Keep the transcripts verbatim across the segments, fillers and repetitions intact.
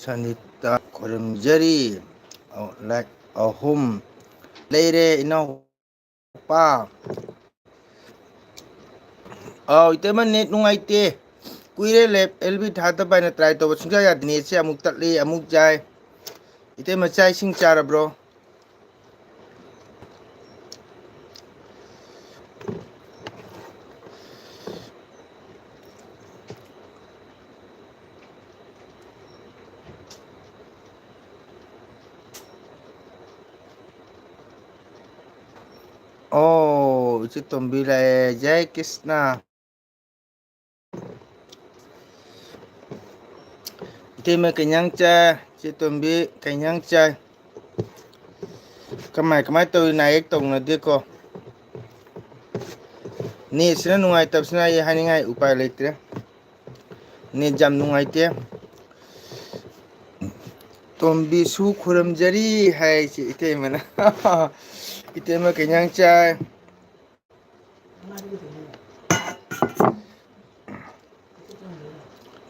ꯁꯅꯤꯇꯥ ꯈꯨꯔꯨꯝꯖꯔꯤ꯫ ꯑꯣ, like ꯑꯍꯨꯝ ꯂꯩꯔꯦ, ꯏꯅꯥꯎꯄꯥ꯫ ꯑꯥꯎ, ꯏꯇꯩꯃ, net ꯅꯨꯡꯉꯥꯏꯇꯦ꯫ ꯀꯨꯏꯔꯦ ꯂꯦꯞ ꯑꯦꯜ ꯕꯤ ꯊꯥꯗꯕ ꯍꯥꯏꯅ try ꯇꯧꯕ, ꯁꯨꯡꯌꯥ ꯌꯥꯗꯦ꯫ Netꯁꯦ ꯑꯃꯨꯛ ꯇꯠꯂꯤ, ꯑꯃꯨꯛ ꯌꯥꯏ꯫ ꯏꯇꯩꯃ, ꯆꯥꯛ ꯏꯁꯤꯡ ꯆꯥꯔꯕ꯭ꯔꯣ? ꯑꯣ, ꯏꯆꯦ ꯇꯣꯝꯕꯤ ꯂꯥꯛꯑꯦ꯫ ꯖꯥꯏ ꯀ꯭ꯔꯤꯁꯅ꯫ ꯏꯇꯩꯃ, ꯀꯩ ꯏꯟꯖꯥꯡ ꯆꯥꯏ? ꯏꯆꯦ ꯇꯣꯝꯕꯤ, ꯀꯩ ꯏꯟꯖꯥꯡ ꯆꯥꯏ? ꯀꯃꯥꯏ, ꯀꯃꯥꯏ ꯇꯧꯔꯤ? ꯅꯥꯌꯦꯛ ꯇꯧꯅꯗꯦꯀꯣ? Netꯁꯤꯅ ꯅꯨꯡꯉꯥꯏꯇꯕꯁꯤꯅ ꯑꯩ ꯍꯥꯏꯅꯤꯡꯉꯥꯏ ꯎꯄꯥꯏ ꯂꯩꯇ꯭ꯔꯦ꯫ Net ꯌꯥꯝ ꯅꯨꯡꯉꯥꯏꯇꯦ꯫ ꯇꯣꯝꯕꯤꯁꯨ ꯈꯨꯔꯨꯝꯖꯔꯤ ꯍꯥꯏꯁꯦ ꯏꯇꯩꯃꯅ꯫ ꯏꯇꯩꯃ, ꯀꯩ ꯏꯟꯖꯥꯡ ꯆꯥꯏ?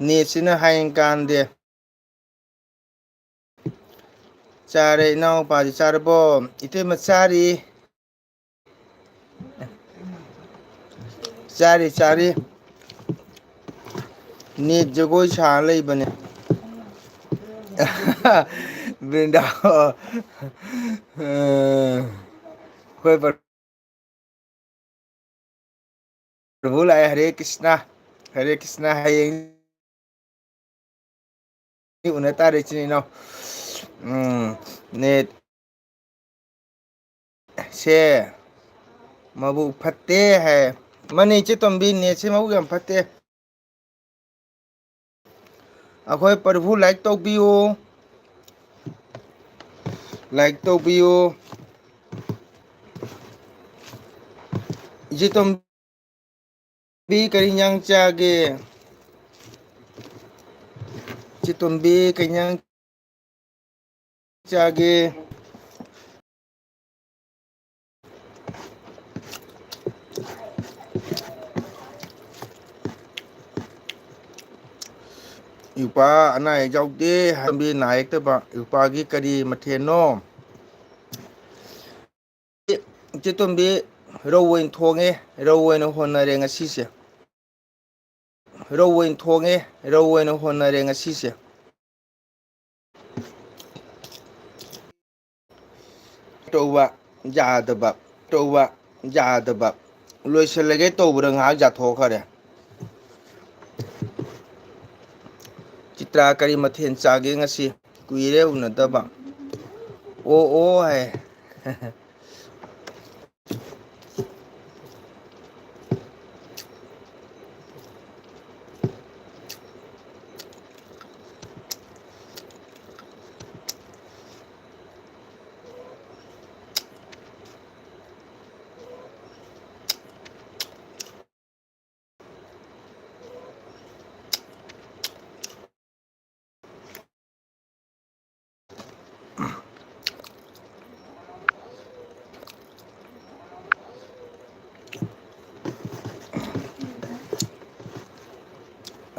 Netꯁꯤꯅ ꯍꯌꯦꯡ ꯀꯥꯟꯗꯦ꯫ ꯆꯥꯔꯦ, ꯏꯅꯥꯎꯄꯥꯗꯤ ꯆꯥꯔꯕꯣ? ꯏꯇꯩꯃ ꯆꯥꯔꯤ꯫ ꯆꯥꯔꯤ, ꯆꯥꯔꯤ꯫ Net ꯖꯒꯣꯏ ꯁꯥ ꯂꯩꯕꯅꯦ꯫ ꯕ꯭ꯔꯤꯟꯗꯥ꯫ ꯑꯩꯈꯣꯏ ꯄ꯭ꯔꯚꯨ ꯂꯥꯛꯑꯦ꯫ ꯍꯔꯦ ꯀ꯭ꯔꯤꯁꯅ, ꯍꯔꯦ ꯀ꯭ꯔꯤꯁꯅ꯫ ꯍꯌꯦꯡ ꯎꯅ ꯇꯥꯔꯦ, ꯏꯆꯤꯟ ꯏꯅꯥꯎ꯫ ꯎꯝ, net ꯁꯦ ꯃꯕꯨꯛ ꯐꯠꯇꯦ ꯍꯥꯏ꯫ ꯃꯥꯅꯦ, ꯏꯆꯦ ꯇꯣꯝꯕꯤ, netꯁꯦ ꯃꯕꯨꯛ ꯌꯥꯝ ꯐꯠꯇꯦ꯫ ꯑꯩꯈꯣꯏ ꯄ꯭ꯔꯚꯨ like ꯇꯧꯕꯤꯌꯨ, like ꯇꯧꯕꯤꯌꯨ꯫ ꯆꯦꯇꯣꯝꯕꯤ ꯀꯔꯤ ꯏꯟꯖꯥꯡ ꯆꯥꯒꯦ? ꯆꯦꯇꯣꯝꯕꯤ ꯀꯔꯤ ꯏꯟꯖꯥꯡ ꯆꯥꯒꯦ? ꯏꯄꯥ ꯑꯅꯥ ꯑꯌꯦꯛ ꯌꯥꯎꯗꯦ ꯍꯥꯏꯕꯤ ꯅꯥ ꯌꯦꯛꯇꯕ ꯏꯄꯥꯒꯤ ꯀꯔꯤ ꯃꯊꯦꯜꯅꯣ? ꯏꯆꯦ ꯇꯣꯝꯕꯤ, ꯔꯧ ꯑꯣꯏꯅ ꯊꯣꯡꯉꯦ, ꯔꯧ ꯑꯣꯏꯅ ꯍꯣꯠꯅꯔꯦ ꯉꯁꯤꯁꯦ꯫ ꯔꯧ ꯑꯣꯏꯅ ꯊꯣꯡꯉꯦ, ꯔꯧ ꯑꯣꯏꯅ ꯍꯣꯠꯅꯔꯦ ꯉꯁꯤꯁꯦ꯫ ꯇꯧꯕ ꯌꯥꯗꯕ, ꯇꯧꯕ ꯌꯥꯗꯕ꯫ ꯂꯣꯏꯁꯤꯜꯂꯒꯦ ꯇꯧꯕꯗ ꯉꯥꯏꯍꯥꯛ ꯌꯥꯊꯣꯛꯈ꯭ꯔꯦ꯫ ꯆꯤꯇ꯭ꯔꯥ, ꯀꯔꯤ ꯃꯊꯦꯜ ꯆꯥꯒꯦ ꯉꯁꯤ? ꯀꯨꯏꯔꯦ ꯎꯅꯗꯕ꯫ ꯑꯣ, ꯑꯣ ꯍꯥꯏ꯫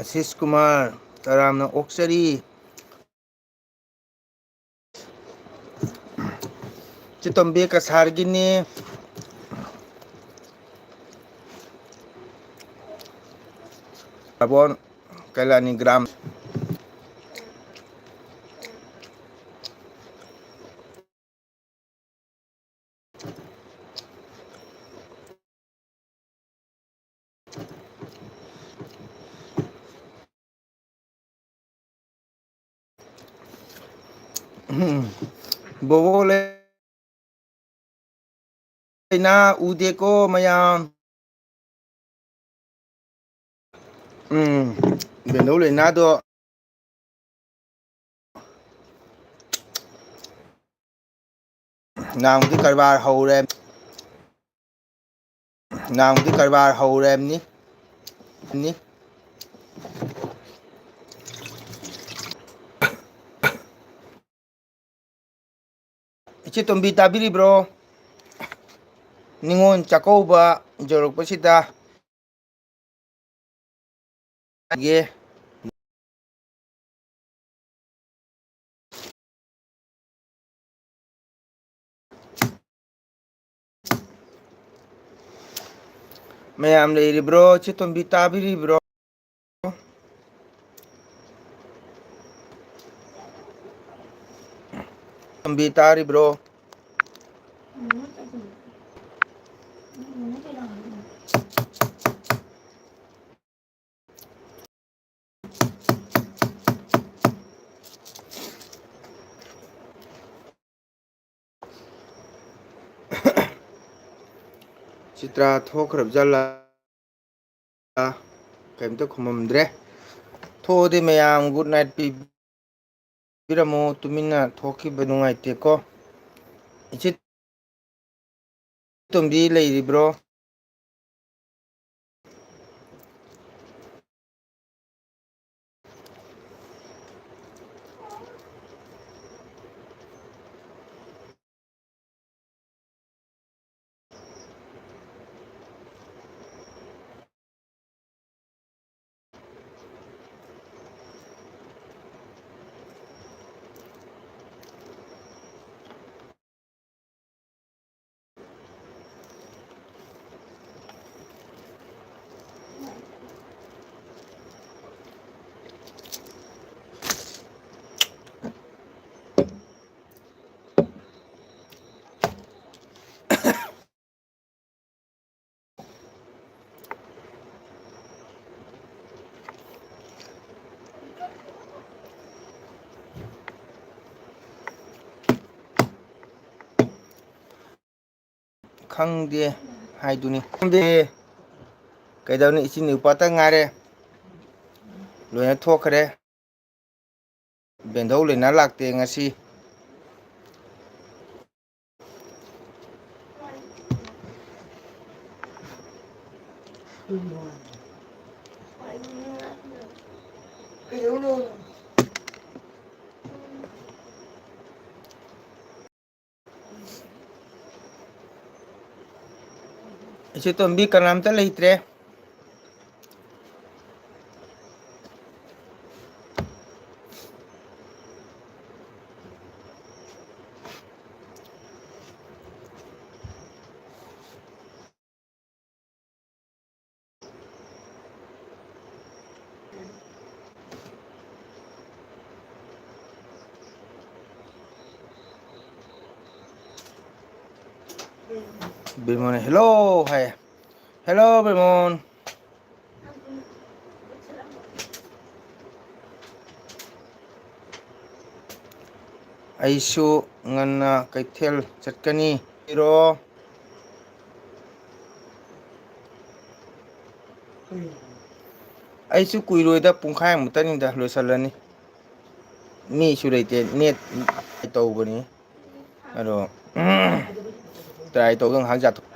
ꯑꯁꯤꯁ ꯀꯨꯃꯥꯔ, ꯇꯔꯥꯝꯅ ꯑꯣꯛꯆꯔꯤ꯫ ꯆꯤꯇꯣꯝꯕꯤ ꯀꯁꯥꯔꯒꯤꯅꯤ꯫ ꯁꯥꯕꯣꯟ, ꯀꯩꯂꯥꯅꯤ ꯒ꯭ꯔꯥꯝ꯫ ꯎꯝ꯫ ꯕꯣꯕꯣꯛ ꯂꯩꯅꯥ ꯎꯗꯦꯀꯣ ꯃꯌꯥꯝ꯫ ꯎꯝ, ꯕꯦꯟꯗꯧ ꯂꯩꯅꯥꯗꯣ ꯅꯥꯝꯒꯤ ꯀꯔꯕꯥꯔ ꯍꯧꯔꯦ꯫ ꯅꯥꯝꯒꯤ ꯀꯔꯕꯥꯔ ꯍꯧꯔꯦ ꯍꯥꯏꯕꯅꯤ꯫ ꯅꯤ꯫ ꯏꯆꯦ ꯇꯣꯝꯕꯤ ꯇꯥꯕꯤꯔꯤꯕ꯭ꯔꯣ? ꯅꯤꯉꯣꯜ ꯆꯥꯛꯀꯧꯕ ꯌꯧꯔꯛꯄꯁꯤꯗ ꯒꯦ꯫ ꯃꯌꯥꯝ ꯂꯩꯔꯤꯕ꯭ꯔꯣ? ꯏꯆꯦ ꯇꯣꯝꯕꯤ ꯇꯥꯕꯤꯔꯤꯕ꯭ꯔꯣ? ꯇꯣꯝꯕꯤ ꯇꯥꯔꯤꯕ꯭ꯔꯣ? ꯆꯤꯇ꯭ꯔꯥ ꯊꯣꯛꯈ꯭ꯔꯕ ꯖꯥꯠꯂꯥ? ꯀꯩꯝꯇ ꯈꯨꯝꯃꯝꯗ꯭ꯔꯦ꯫ ꯊꯣꯛꯑꯗꯤ ꯃꯌꯥꯝ good night ꯄꯤꯕꯤꯔꯝꯃꯣ꯫ ꯇꯨꯃꯤꯟꯅ ꯊꯣꯛꯈꯤꯕ ꯅꯨꯡꯉꯥꯏꯇꯦꯀꯣ꯫ ꯏꯆꯦ ꯇꯣꯝꯕꯤ ꯂꯩꯔꯤꯕ꯭ꯔꯣ? ꯈꯪꯗꯦ ꯍꯥꯏꯗꯨꯅꯤ꯫ ꯈꯪꯗꯦ꯫ ꯀꯩꯗꯧꯅꯤ, ꯏꯆꯤꯟ ꯏꯅꯥꯎ ꯄꯥꯇ ꯉꯥꯏꯔꯦ, ꯂꯣꯏꯅ ꯊꯣꯛꯈ꯭ꯔꯦ꯫ ꯕꯦꯟꯗꯧ ꯂꯩꯅꯥ ꯂꯥꯛꯇꯦ ꯉꯁꯤ꯫ ꯏꯆꯦ ꯇꯣꯝꯕꯤ, ꯀꯅꯥꯝꯇ ꯂꯩꯇ꯭ꯔꯦ꯫ ꯕꯤꯃꯣꯟ, "ꯍꯦꯜꯂꯣ" ꯍꯥꯏ꯫ "ꯍꯦꯜꯂꯣ, ꯕꯤꯃꯣꯟ"꯫ ꯑꯩꯁꯨ ꯉꯟꯅ ꯀꯩꯊꯦꯜ ꯆꯠꯀꯅꯤ꯫ ꯏꯔꯣ꯫ ꯑꯩꯁꯨ ꯀꯨꯏꯔꯣꯏꯗ, ꯄꯨꯡꯈꯥꯏꯃꯨꯛꯇꯅꯤꯗ ꯂꯣꯏꯁꯤꯜꯂꯅꯤ꯫ ꯃꯤꯁꯨ ꯂꯩꯇꯦ, ꯅꯦꯠ ꯇꯧꯕꯅꯤ꯫ ꯑꯗꯣ, try ꯇꯧꯒꯦ ꯉꯥꯏꯍꯥꯛ ꯌꯥꯊꯣꯛ-꯫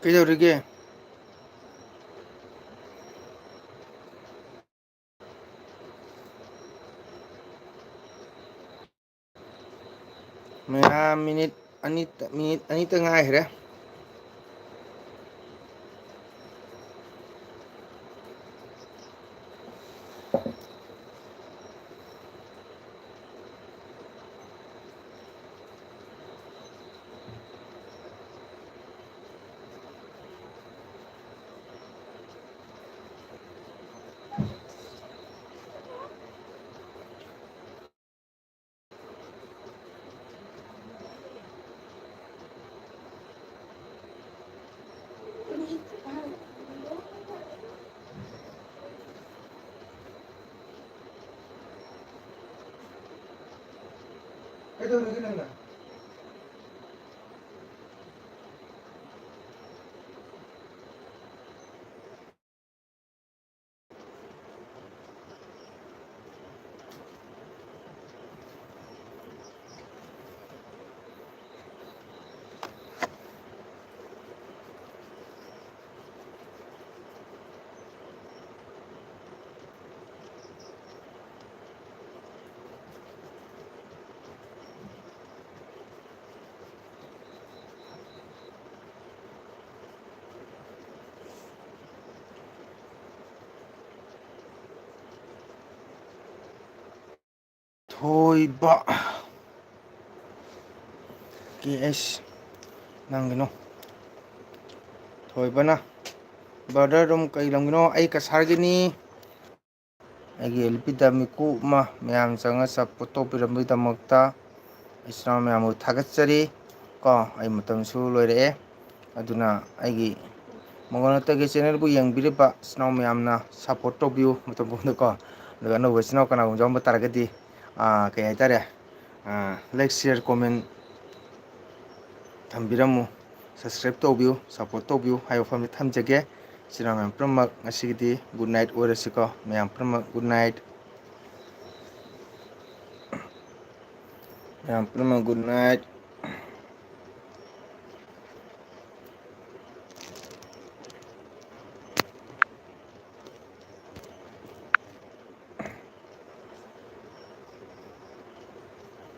ꯀꯩꯗꯧꯔꯤꯒꯦ? ꯃꯌꯥꯝ, ꯃꯤꯅꯤꯠ ꯑꯅꯤ, ꯃꯤꯅꯤꯠ ꯑꯅꯤꯇ ꯉꯥꯏꯈ꯭ꯔꯦ꯫ ꯀꯩꯗꯧꯔꯒꯦ ꯅꯪꯅ? ꯊꯣꯏꯕ꯫ ꯀꯦ ꯑꯦꯁ ꯅꯪꯒꯤꯅꯣ꯫ ꯊꯣꯏꯕꯅ, "Brother ꯑꯗꯨꯝ ꯀꯩ ꯂꯝꯒꯤꯅꯣ?" ꯑꯩ ꯀꯁꯥꯔꯒꯤꯅꯤ꯫ ꯑꯩꯒꯤ ꯑꯦꯜ ꯄꯤꯗ ꯃꯤꯀꯨꯞ ꯑꯃ ꯃꯌꯥꯝ ꯆꯪꯉ ꯁꯞꯄꯣꯔꯠ ꯇꯧꯕꯤꯔꯝꯕꯒꯤꯗꯃꯛꯇ ꯏꯆꯤꯟ ꯏꯅꯥꯎ ꯃꯌꯥꯝꯕꯨ ꯊꯥꯒꯠꯆꯔꯤ꯫ ꯀꯣ, ꯑꯩ ꯃꯇꯝꯁꯨ ꯂꯣꯏꯔꯛꯑꯦ꯫ ꯑꯗꯨꯅ ꯑꯩꯒꯤ ꯃꯪꯒꯣꯜ ꯅꯣꯡꯇꯒꯤ ꯆꯦꯅꯦꯜꯕꯨ ꯌꯦꯡꯕꯤꯔꯤꯕ ꯏꯆꯤꯟ ꯏꯅꯥꯎ ꯃꯌꯥꯝꯅ ꯁꯞꯄꯣꯔꯠ ꯇꯧꯕꯤꯌꯨ ꯃꯇꯝ ꯄꯨꯝꯕꯗꯀꯣ꯫ ꯑꯗꯨꯒ ꯑꯅꯧꯕ ꯏꯆꯤꯟ ꯏꯅꯥꯎ ꯀꯅꯥꯒꯨꯝꯕ ꯌꯥꯎꯔꯝꯕ ꯇꯥꯔꯒꯗꯤ, ꯑꯥ, ꯀꯩ ꯍꯥꯏꯇꯥꯔꯦ, ꯑꯥ, like, share, comment ꯊꯝꯕꯤꯔꯝꯃꯨ꯫ Subscribe ꯇꯧꯕꯤꯌꯨ, support ꯇꯧꯕꯤꯌꯨ ꯍꯥꯏꯕ ꯋꯥꯐꯝꯁꯤ ꯊꯝꯖꯒꯦ꯫ ꯏꯆꯤꯟ ꯏꯅꯥꯎ ꯃꯌꯥꯝ ꯄꯨꯝꯅꯃꯛ ꯉꯁꯤꯒꯤꯗꯤ good night ꯑꯣꯏꯔꯁꯤꯀꯣ꯫ ꯃꯌꯥꯝ ꯄꯨꯝꯅꯃꯛ good night꯫ ꯃꯌꯥꯝ ꯄꯨꯝꯅꯃꯛ good night꯫